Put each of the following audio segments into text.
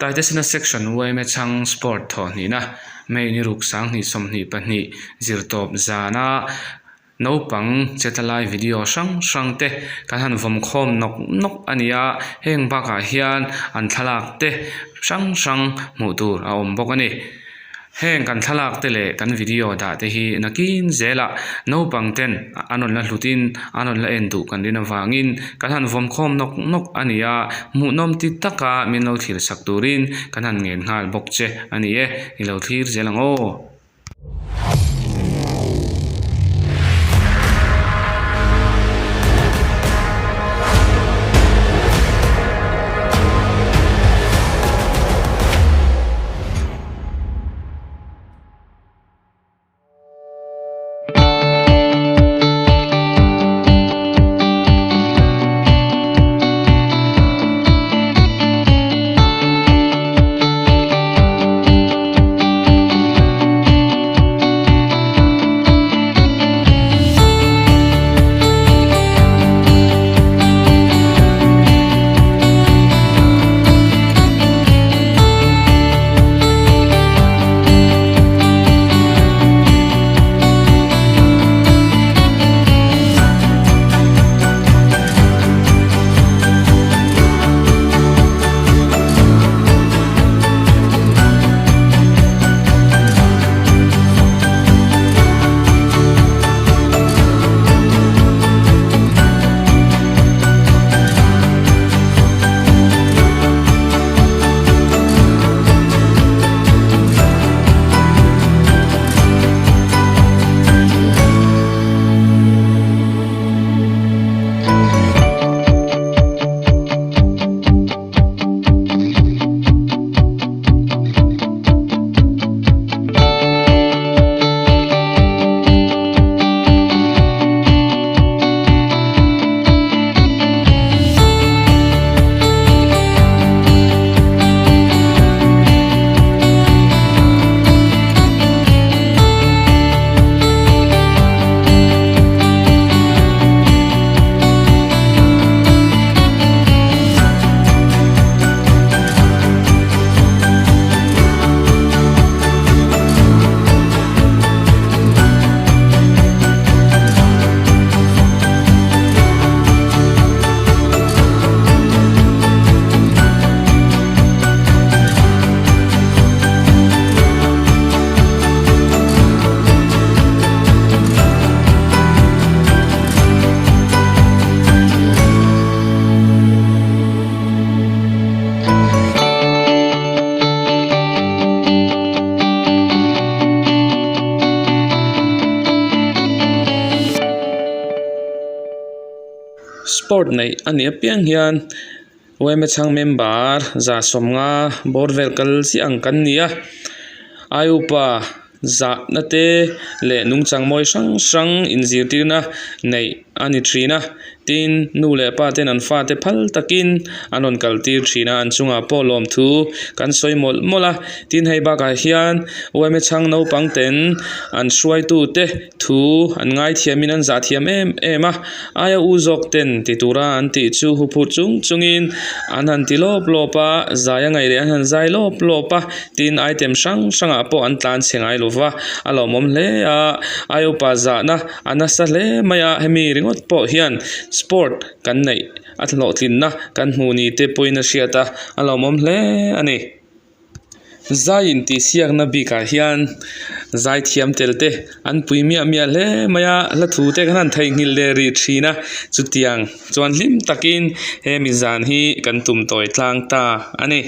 Taitesena Section yma chhang Sport thawhhnihna May ni ruk sanghnih 22 zirtawp zana naupang chetla lai video hrang hrang te kan han vawm khawm nawk nawk a ni a, heng bakah hian an thlalak te hrang hrang hmuh tur a awm bawk a ni. Heng kan thlalak te leh kan video dah te hi nakin zelah naupang ten an rawn la hlut in an rawn la en duh kan rin avangin kan han vawm khawm nawk nawk a ni a, hmuhnawm ti taka min lo thlir sak turin kan han ngen nghal bawk che a ni e, i lo thlir zel ang aw. Sport neih a nih apiang hian yma chhang member 150 bawr vel kal chiah ang kan ni a ai upa zahna te leh nungchang mawi hrang hrang inzirtirna neih a ni thin a tin nu leh pa ten an fate phal takin an rawn kal tir thin a an chungah pawh lawmthu kan sawi mawlh mawlh a tin hei bakah hian yma chhang naupang ten an hruaitu te Thu an ngaithiamin an zahthiam em em a, aia u zawk ten ti tura an tih chu huphurh chung chungin an han ti lawp lawp a, zai a ngaih leh an han zai lawp lawp a, tin item hrang hrangah pawh an tlan chhe ngai lo va, a lawmawm hle a, aia upa zahna a nasa hle mai a, hemi ringawt pawh hian sport kan neih a hlawhtlinna kan hmuh ni te pawhin a hriat a, a lawmawm hle a ni. Zai intihsiakna bikah hian zaithiam tel te an pui miah miah hle mai a hla thu te kan han theihnghilh leh rih thin a chutiang chuan hlim takin hemi zan hi kan tum tawi tlang ta a ni.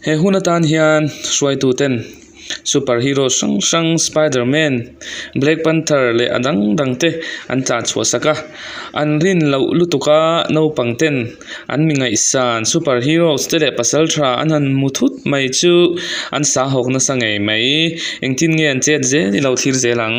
He hun atan hian hruaitu ten super hero hrang hrang spiderman black panther leh a dang dang te an tlan chhuah sak a an rin loh lutuk a naupang ten an mi ngaihsan super heroes te leh pasal tha an han hmu thut mai chu an sahawk nasa ngei mai engtin nge an chet zel i lo thlir zel ang. .